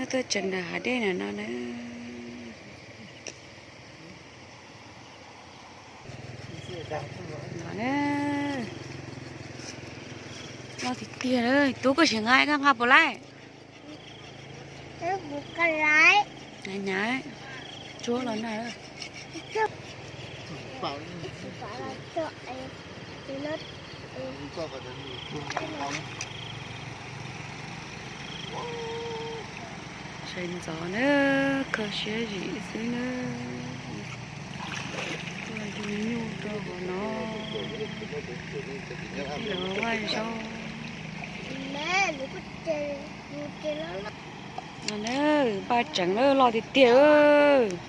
Tuaj tsees nram hav dej no no na. No na. Loj tiag tiag, tub koj sim nqa, koj nqa puas laib? Nyav nyav, tsuab los nag. Sawv ntxov na, kho siab zim xwb na. Tuaj du nyuj rau hauv no, ib los vaj zaub. No na, npaj tseev lawm, loj tiag tiag.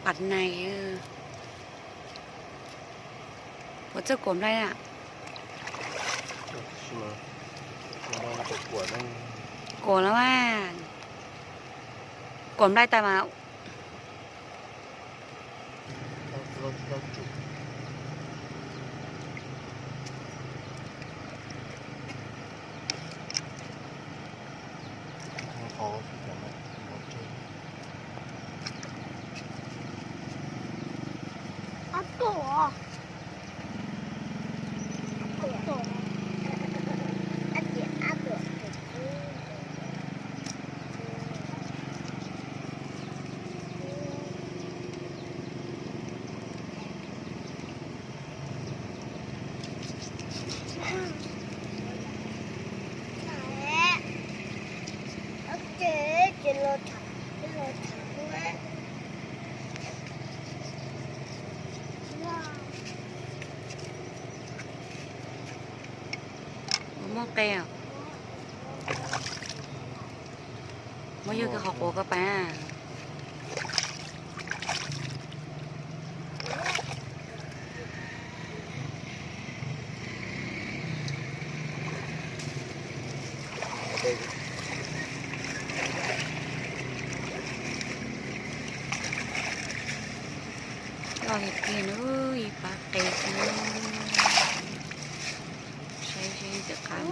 Pam nais, puas txawj kuam nplai na? Kuam los mas, kuam nplai tas mas. Muab qe, muab yog koj qhov quav koj pab. Loj tiag tiag na, ib pab qe xwb. Saib seb ntxim qab.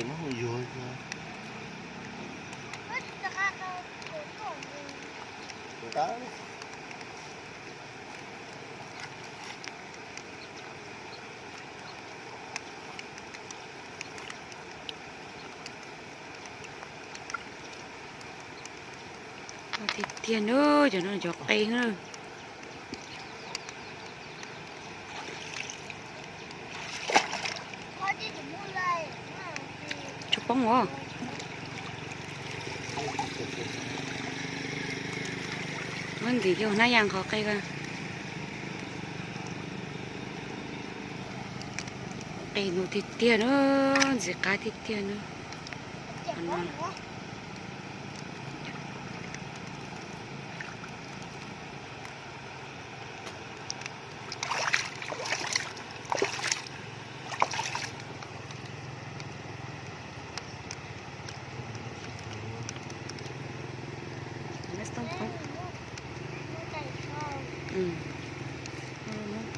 Ces no yuag. Tiag tiag na, cov no cov qe na. Tsis poob os. Muab ntim coj hnab yaj qhov qe ko. Qe no tiag tiag na, ntxim qab tiag tiag na.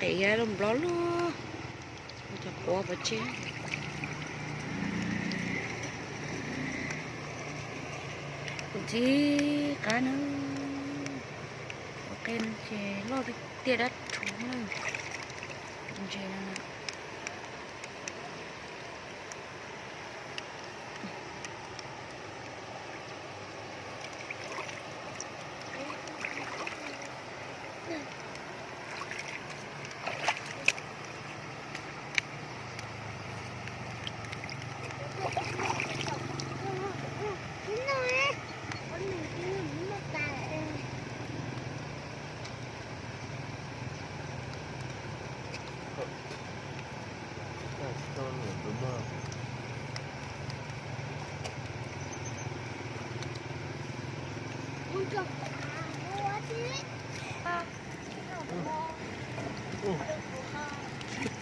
Qe loj nplog lug, cov quav pov tseg. Kuv tsis qab na, qe no ces loj tiag tiag dab rhuv na. Ntses no.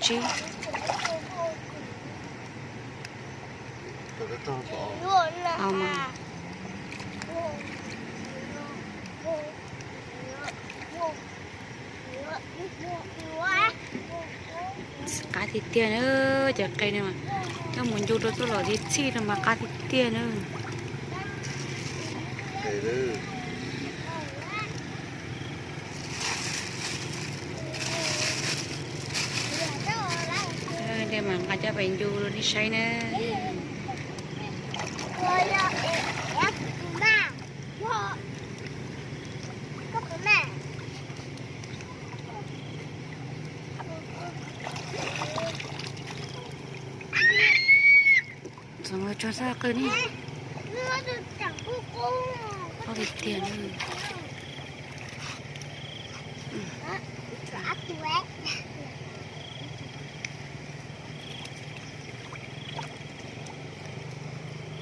Tsib. Qab tiag tiag na, cov qe no coj mus ncu rau tuaj los txhij txhij no mas qab tiag tiag na. Tej mas nqa coj pem ncu rau nej saib na. Txog tso sab qw ne. Qab tiag tiag na.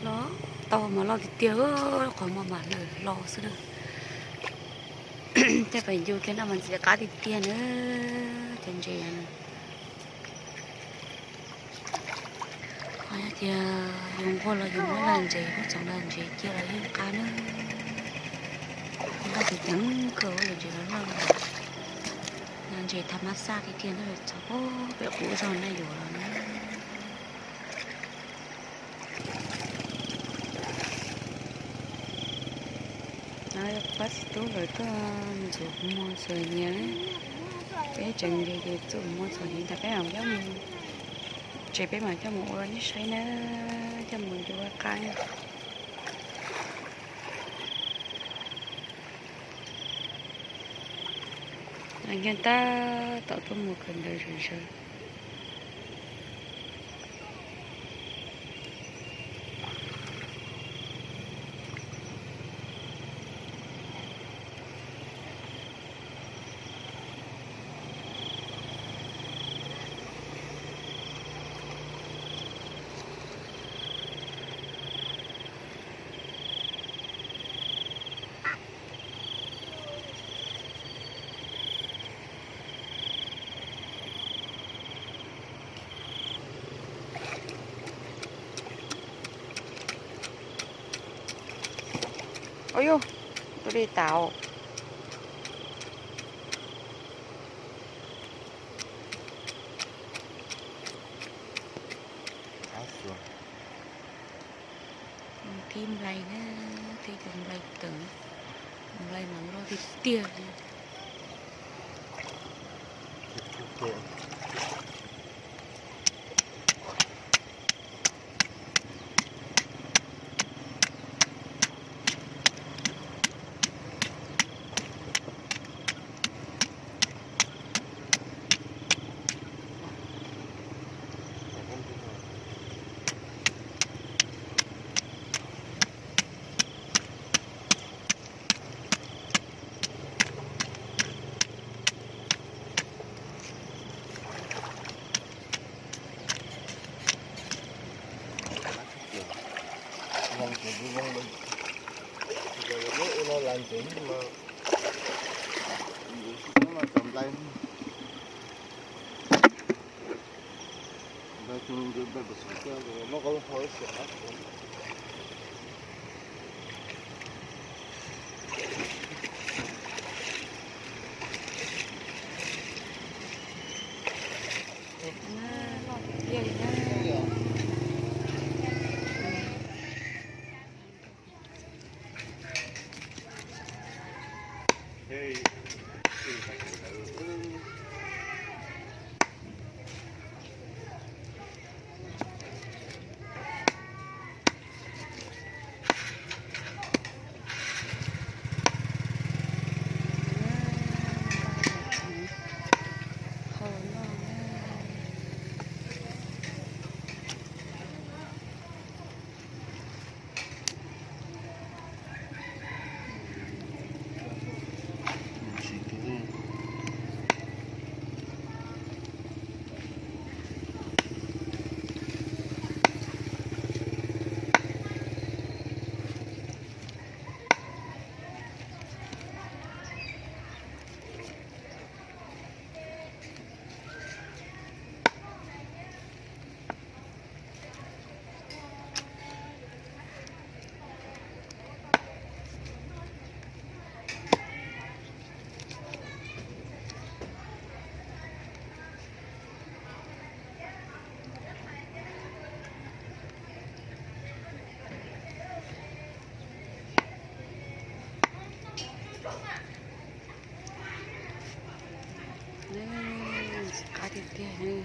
Los tau mas loj tiag tiag, qhov muag mas lawm los xwb na. Tej pem ncu kiag no mas ntxim qab tiag tiag na. Cov ntses no. Qhov yog tias yus nquag los yus muab laj ntses, muab txoov laj ntses cia los yeej qab na. Nqaij ceev ceev kawg, ntses los loj, ntses tham mab xaj tiag tiag na, txog pem qub zog na yuav los na. Pab txiv tub lawv tuaj ntxuav kuv muag txhuam hniav, peb tseem nce ces txuam muag txhuam hniav ntag, peb mam coj mus, ces peb mam coj mus ua rau nej saib na, coj mus yuav qab na. Nag tab tom tuaj mus kawm ntawv zom zaws. Ua yus, tus li tau. Tib nplai na, tib tus nplai tawm, nplai mas loj tiag tiag li. tiag ne.